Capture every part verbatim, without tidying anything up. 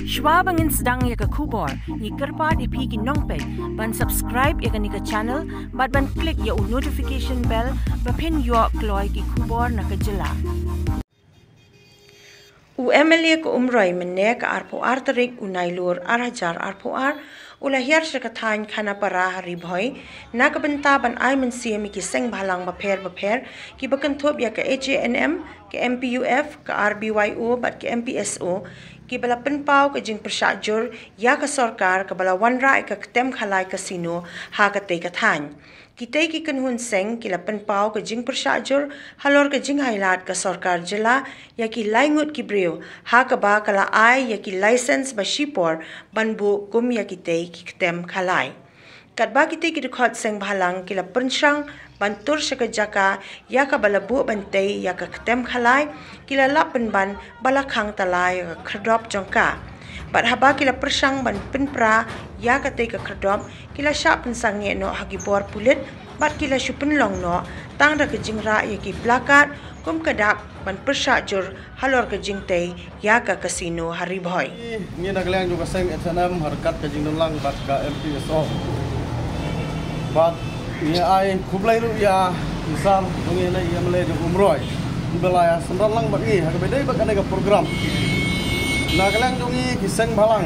Shwa ba ngin sdang ïa ka khubor, ngi kyrpad ïa phi ki nongpeit ban subscribe ïa kane ka channel bad ban click ïa u notification bell ba phin ïoh kloi ki khubor na ka jylla. U M L A ka Umroi mynne ka arphew ar tarik u Nailur ar hajar arphew ar u la hiar sha ka thaiñ Khanapara ha Ri Bhoi na ka bynta ban ai mynsiem ïa ki seng bhalang bapher bapher kiba kynthup ïa ka H A N M, ka M P U F, ka R B Y O bad ka M P S O, kiba la pynpaw ka jingpyrshah jur ïa ka sorkar kaba la wanrah ïa ka ktem khalai casino ha katei ka thaiñ. Kitei ki kynhun seng ki la pynpaw ka jingpyrshah jur halor ka jinghiar ka sorkar jylla ïa ki lai ngut ki briew ha kaba ka la ai ïa ki license ba shipor ban buh kum ïa kitei ki ktem khalai. Katba kitei ki dkhot seng bhalang ki la pyrshang ban tur sha ka jaka ïa kaba la buh ban tei ïa ka ktem khalai, ki la lap pynban ba la khang tala ïa ka khyrdop jong ka. Bad haba ki la pyrshang ban pynpra ïa katei ka khyrdop, ki la shah pynsangeh noh ha ki bor pulit bad ki la shu pynlong noh tang da ka jingrah ïa ki placard kum ka dak ban pyrshah jur halor ka jingtei ïa ka casino ha Ri Bhoi. Ngi na ka liang jong ka seng H A N M ha ryngkat ka jingdon lang bad ka M P S O bad ngi ai khublei ruh ïa i sir jong ngi, i M L A jong Umroi, ba la ïa synran lang bad ngi ha kaba dei bad kane ka program. Na ka liang jong ngi ki seng bhalang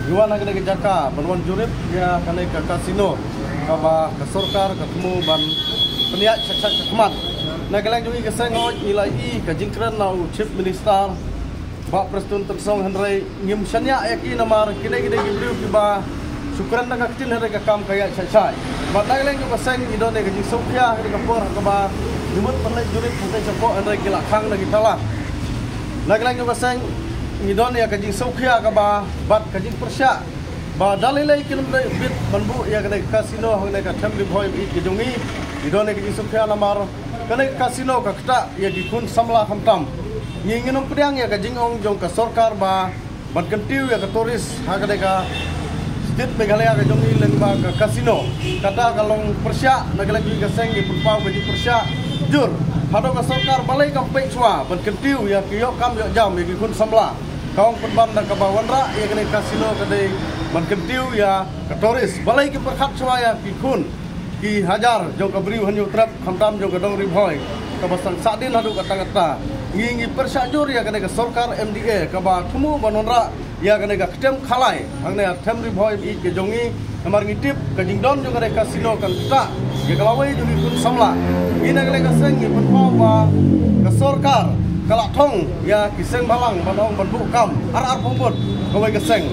ngi wan ha kane ka jaka ban wan jurip ïa kane ka casino kaba ka sorkar ka thmu ban pynïaid shait shait shakhmat. Na ka liang jong ngi ka seng, hooid, ngi la ïohi ka jingkren na u Chief Minister Bah Prestone Tynsong, hynrei ngim shaniah ïa ki namar kine ki dei ki briew kiba shu kren da ka ktien hynrei ka kam ka ïaid shait shait. Bad na ka liang jong ka seng ngi don ïa ka jingsngewkhia ha kane ka por ha kaba ngi mut ban leit jurip hangtei shapoh hynrei ki la khang da ki tala. Na ka liang jong ka seng ngi don ïa ka jingsngewkhia kaba bad ka jingpyrshah ba da lei lei kin ym dei bit ban buh ïa kane ka casino hangne ka Them Ri Bhoi ba ïeit ka jong ngi. Ngi don ïa ka jingsngewkhia namar kane ka casino ka ktah ïa ki khun samla khamtam. Ngi ngin ym pdiang ïa ka jingong jong ka sorkar ba ban kyntiew ïa ka tourist ha kane ka state Meghalaya ka jong ngi lyngba ka casino. Kata ka long pyrshah, na ka liang jong ngi ka seng ngi pynpaw ka jingpyrshah jur. Haduh ka sorkar balei kam peit shuwa ban kyntiew ïa ki ïoh kam ïoh jam ïa ki khun samla. Ka ong pynban da kaba wanrah ïa kane ka casino ka dei ban kyntiew ïa ka tourist. Balei kim pyrkhat shuwa ïa ki khun ki hajar jong ka Bri u Hynñiewtrep khamtam jong ka Dong Ri Bhoi kaba sdang sahdien haduh katta katta. Ngi ngi pyrshah jur ïa kane ka sorkar M D A kaba thmu ban wanrah ïa kane ka ktem khalai hangne ha Them Ri Bhoi ba ïeit ka jong ngi. Namar ngi tip ka jingdon jong kane ka casino kan ktah ïa ka lawei jong ki khun samla. Ngi na ka liang ka seng ngi pynpaw ba ka sorkar ka la thong ïa ki seng bhalang ban ong ban buh kam ar ar phew ngut kawei ka seng.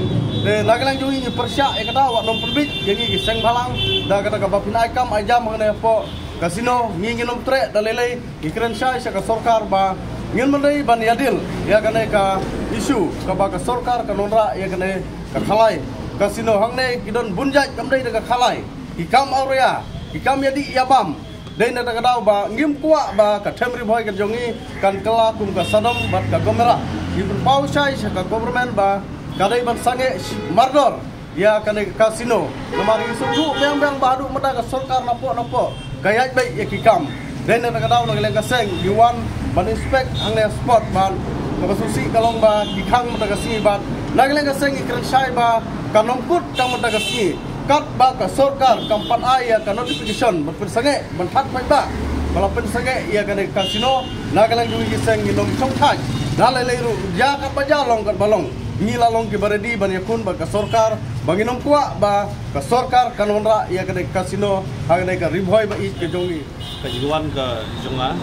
Te na ka liang jong ngi ngi pyrshah ïa kata, wat nym pynbeit ïa ngi ki seng bhalang da kata kaba phin ai kam ai jam hangne hapoh casino. Ngi ngin ym treh da lei lei. Ngi kren shai sha ka sorkar ba ngin ym dei ban ïadil ïa kane ka issue kaba ka sorkar kan wanrah ïa kane ka khalai casino. Hangne ki don bun jait, kam dei da ka khalai, ki kam awria, ki kam ïadih ïabam. Dei na kata ka daw ba ngim kwah ba ka Them Ri Bhoi ka jong ngi kan kylla kum ka Sodom bad ka Gomorrah. Ngi pynpaw shai sha ka government ba ka dei ban sangeh mardor ïa kane ka casino. Namar ngi sngewthuh biang biang ba haduh mynta ka sorkar napoh napoh ka ïaid beit ïa ki kam. Dei na kata ka daw na ka liang ka seng ngi wan ban inspect hangne spot bad kaba sngewsih ka long ba ki khang mynta ka sngi bad na ka liang ka seng ngi kren shai ba kan ym kut tang mynta ka sngi katba ka sorkar kam pat ai ïa ka notification ban pynsangeh ban thad paidbah ba la pynsangeh ïa kane ka casino. Na ka liang jong ngi ki seng ngin ym shongthait da lei lei ruh, ïa katba ïa long katba long. Ngi la long kiba ready ban ïakhun bad ka sorkar ba ngin ym kwah ba ka sorkar kan wanrah ïa kane ka casino ha kane ka Ri Bhoi ba ïeit ka jong ngi. Ka jingwan ka jong nga,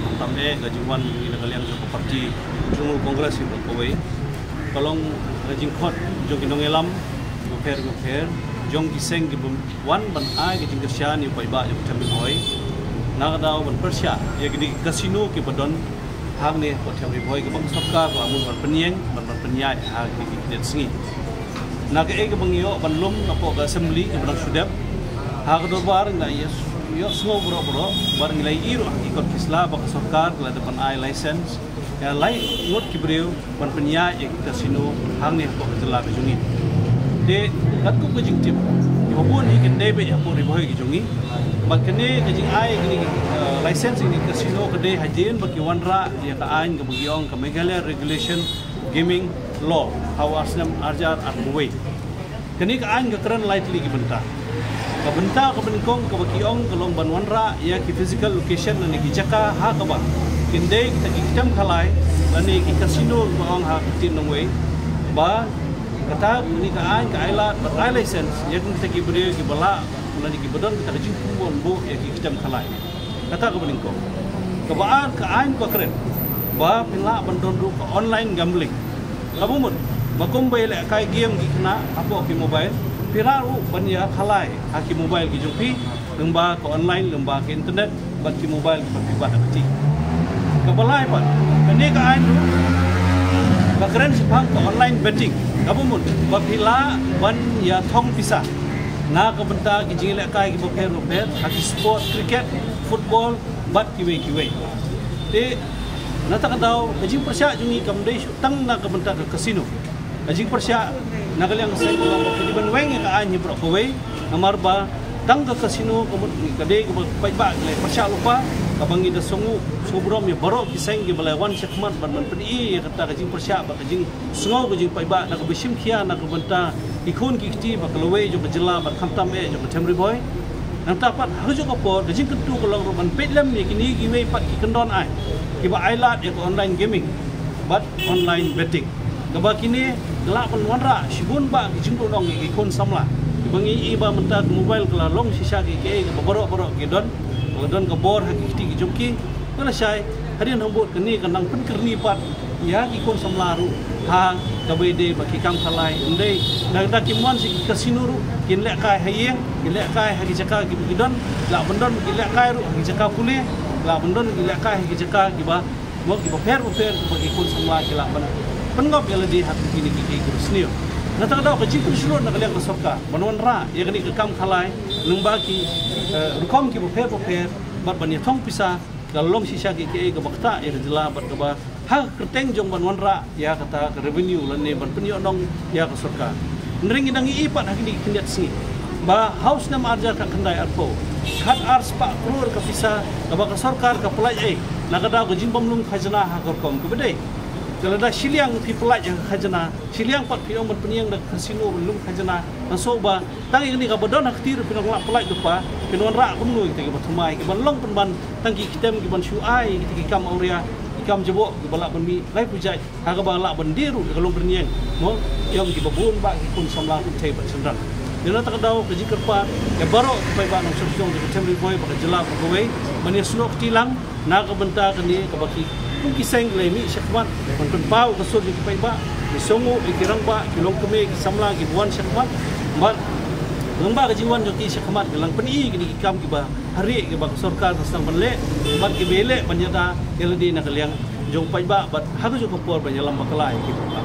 khamtam eh ka jingwan jong ngi na ka liang jong ka party Trinamool Congress hi bad kawei ka long ka jingkhot jong ki nongïalam bapher bapher jong ki seng kiba wan ban ai ka jingkyrshan ïa u paidbah jong ka Them Ri Bhoi. Na ka daw ban pyrshah ïa kine ki casino kiba don hangne hapoh Them Ri Bhoi kaba ka sorkar ka la mut ban pynïeng bad ban pynïaid ha kine ki khyndiat sngi. Na kaei kaba ngi ïoh ban lum napoh ka assembly kaba dang shu dep, ha ka dorbar ngi la ïoh, ïohsngew baroh baroh bad ngi la ïohi ruh ha ki kot ki sla ba ka sorkar ka la dep ban ai license ïa lai ngut ki briew ban pynïaid ïa ki casino hangne hapoh ka jylla ka jong ngi. Te katkum ka jingtip kiba bun hi kan dei beit hapoh Ri Bhoi ka jong ngi. Bad kane ka jingai kane ka, eh, license ïa ki casino ka dei hadien ba ki wanrah ïa ka aiñ kaba ki ong ka Meghalaya Regulation Gaming Law ha u ar snem ar hajar arphew wei. Kane ka aiñ ka kren lai tylli ki bynta. Ka bynta kaba nyngkong kaba ki ong ka long ban wanrah ïa ki physical location lane ki jaka ha kaba kin dei kita ki kem khalai lane ki casino ba ong ha ka ktien nongwei, ba kata kane ka aiñ ka ai lad ban ai license ïa kita ki briew kiba lah lane kiba don kita ka jingpynbor buh ïa ki kem khalai. Kata kaba nyngkong. Kaba ar, ka aiñ ka kren ba phi lah ban don ruh ka online gambling. Kaba mut ba kumba ïalehkai game ki khynnah hapoh ki mobile, phi lah ruh ban ïa khalai ha ki mobile ki jong phi, lyngba ka online, lyngba ka internet, bad ki mobile kiba phi bat ha kti. Kaba lai pat, kane ka aiñ ruh ka kren shaphang ka online betting. Kaba mut ba phi lah ban ïa thong pisa na ka bynta ki jingïalehkai kiba pher bapher, ha ki sport, cricket, football, bad kiwei kiwei. Te na kata ka daw ka jingpyrshah jong ngi kam dei shuh tang na ka bynta ka casino. Ka jingpyrshah na ka liang ka seng ka long ba ka dei ban weng ïa ka aiñ hi baroh kawei, namar ba tang ka casino ka mut ka dei kaba paidbah ki la pyrshah lypa, kaba ngi da sngew sngewburom ïa baroh ki seng kiba la wan shakhmat ban, ban pyni ïa kata ka jingpyrshah bad ka jing sngew ka jingpaidbah na kaba shim khia na ka bynta ki khun ki kti ba ka lawei jong ka jylla bad khamtam eh jong ka Them Ri Bhoi. Nangta pat ha kajuh ka por ka jingkyntu ka long ruh ban peit lem ïa kine kiwei pat ki kyndon aiñ kiba ai lad ïa ka online gaming bad online betting, kaba kine ki lah ban wanrah shibun bah ki jingduhnong ïa ki khun samla. Kiba ngi i ba mynta ka mobile ka la long shisha kiei kiei kaba baroh baroh ki don, ka la don ka bor ha ki kti ki jong ki. Ka la shai hadien hangbud kane ka nang pynkyrni pat ïa ki khun samla ruh ha kaba ïadei bad ki kam khalai. Ym dei da, da kim wan sha ki casino ruh kin lehkai ha ïing, kin lehkai ha ki jaka kiba ki don, lah ban don ki lehkai ruh ha ki jaka pule, lah ban don ki lehkai ha ki jaka kiba, mo, kiba pher bapher kiba ki khun samla ki lah ban pynngop ïa lade ha kine kiei kiei kiba sniew. Na kata ka daw ka jingpynshlur na ka liang ka sorkar ban wanrah ïa kane ka kam khalai lyngba ki, eh, rukom kiba pher bapher bad ban ïathong pisa ka long shisha kiei kiei kaba ktah ïa ka jylla bad kaba ha ka kyrteng jong ban wanrah ïa kata ka revenue lane ban pynïoh nong ïa ka sorkar. Hynrei ngi dang ïohi pat ha kine ki khyndiat sngi ba ha u snem ar hajar khatkhyndai arphew, khatar spah klur ka pisa kaba ka sorkar ka pyllait ei na ka daw ka jingbym lum khajna ha ka rukom kaba dei. Te lada shiliang phi pyllait ïa ka khajna, shiliang pat phi ong ban pynïeng da ka casino ban lum khajna, nga sngew ba tang ïa kane kaba don ha kti ruh phin ong lah pyllait lypa, phin wanrah kumno ïa kita kiba thymmai, kiban long pynban tang ki ktem kiban shu ai ïa kita ki kam awria, ki kam jaboh kiba lah ban mih laiphew jait, ha kaba lah ban die ruh ïa ka longkynïeng, mo, ïa kiba bun bah ki khun samla kynthei bad shynrang. Ïa na kata ka daw ka jingkyrpad ïa baroh ki paidbah nongshong shnong jong ka Them Ri Bhoi bad ka jylla baroh kawei ban ïasnoh kti lang na ka bynta kane kaba ki, kum ki seng ki la mih shakhmat ban pynpaw ka sur jong ki paidbah, ki shnong, ki rangbah, ki longkmie, ki samla kiba wan shakhmat. Bad lyngba ka jingwan jong ki shakhmat ki la pyni kine ki kam kiba ha rieh kiba ka sorkar ka sdang ban leh bad kiba ïaleh ban ïada ïa lade na ka liang jong paidbah bad ha kajuh ka por ban ïalam bakla ïa ki paidbah.